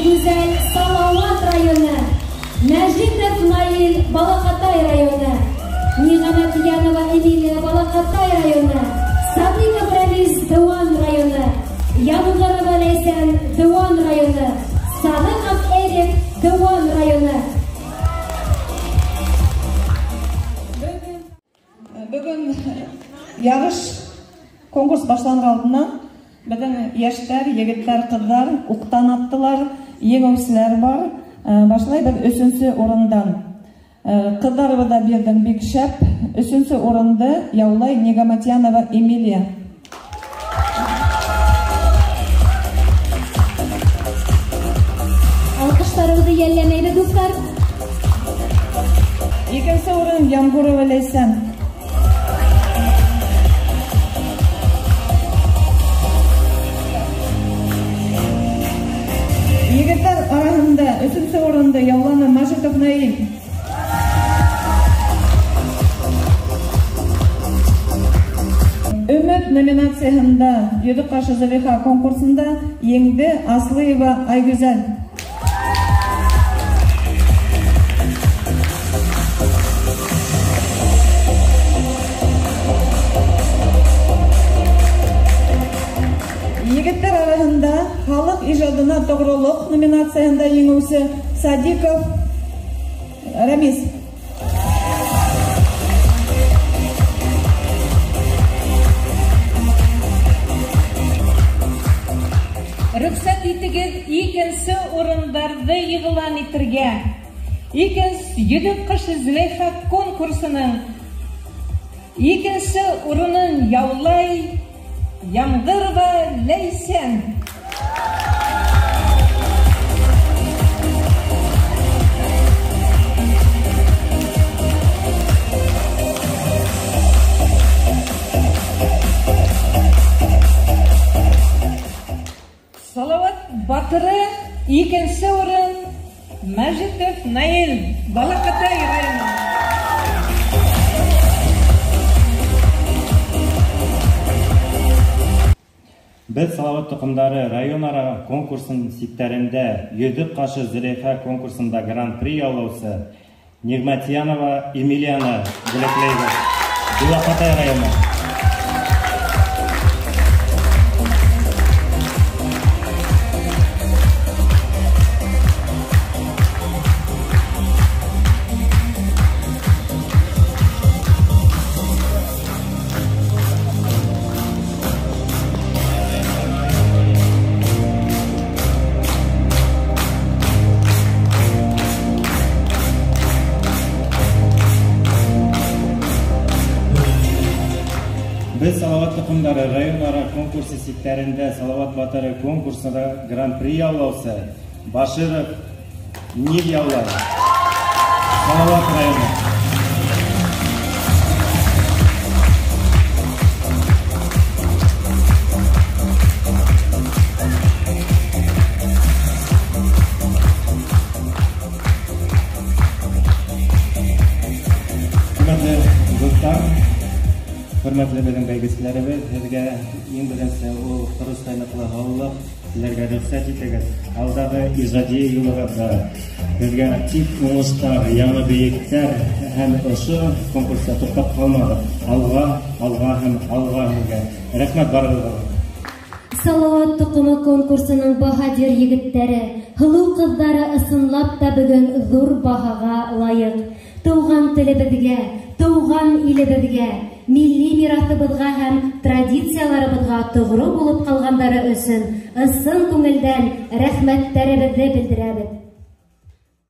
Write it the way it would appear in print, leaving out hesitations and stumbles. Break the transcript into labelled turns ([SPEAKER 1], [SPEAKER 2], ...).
[SPEAKER 1] Айгүзәл, Салауат районы. Мәжитов Наил, Балаҡатай районы. Ниғәмәтйәнова Эмилия, Балаҡатай районы. Садыҡов Рәмиз, Дыуан районы. Ямғырова Ләйсән, Дыуан районы. Садыҡов Эрик, Дыуан районы.
[SPEAKER 2] Бөгөн ярыш конкурс башланыр алдынан беҙҙең йәштәр, егеттәр, ҡыҙҙар уҡтан аттылар, еңеүселәр бар. Башлайбыҙ өсөнсө урындан. Ҡыҙҙарыбыҙ ҙа бирҙең бик шәп. Өсөнсө урынды яулай Ниғәмәтйәнова Эмилия.
[SPEAKER 1] Алҡыштарыбыҙҙы йәлләмәйбеҙ, дуҫтар.
[SPEAKER 2] Икенсе урын Ямғурова Ләйсән. Егеттәр араһында өсөнсө урынды яуланы Мәжитов Наил. Өмөт номинацияһында Йөҙөк ҡашы Зөләйха конкурсында еңде Аслыева Айгүзәл. Егеттәр араһында халыҡ ижадына тоғролоҡ номинацияһында еңеүсе Садиков Рәмиз.
[SPEAKER 3] Рөхсәт итегеҙ икенсе урындарҙы иғлан итергә. Икенсе Йөҙөк ҡашы Зөләйха конкурсының икенсе урынын яулай Ямғырова Ләйсән. Салауат батыры икенсе урын Мәжитов Наил, Балаҡатай районы.
[SPEAKER 4] Беҙ Салауат тоҡомдары район-ара конкурсын сиктәрендә Йөҙөк ҡашы Зөләйха конкурсында гран-при яулаусы Ниғмәтйәнова Эмилияны бүләкләйбеҙ. Балаҡатай районы. Беҙ Салауат тоҡомдары район-ара конкурсы сиктәрендә Салауат батыры конкурсында гран-при яулаусы Баширов Нил яулай. Салауат районы. Хөрмәтле дуҫтар, хөрмәтле беҙҙең бәйгеселәребеҙ, һеҙгә иң беренсе ул тырыш ҡайнаҡлы һаулыҡ теләргә рөхсәт итегеҙ. Алдағы ижади юлығыҙҙа һеҙгә тик уңыштар, яңы бейектәр һәм ошо конкурста туҡтап ҡалмағыҙ. Алға, алға һәм алға һеҙгә. Рәхмәт барығыҙға.
[SPEAKER 1] Салауат тоҡомо конкурсының баһадир егеттәре, һылыу ҡыҙҙары ысынлап та бөгөн ҙур баһаға лайыҡ. Тыуған телебеҙгә, тыуған илебеҙгә, милли мираҫыбыҙға һәм традицияларыбыҙға тоғро булып ҡалғандары өсөн ысын күңелдән рәхмәттәребеҙҙе белдерәбеҙ.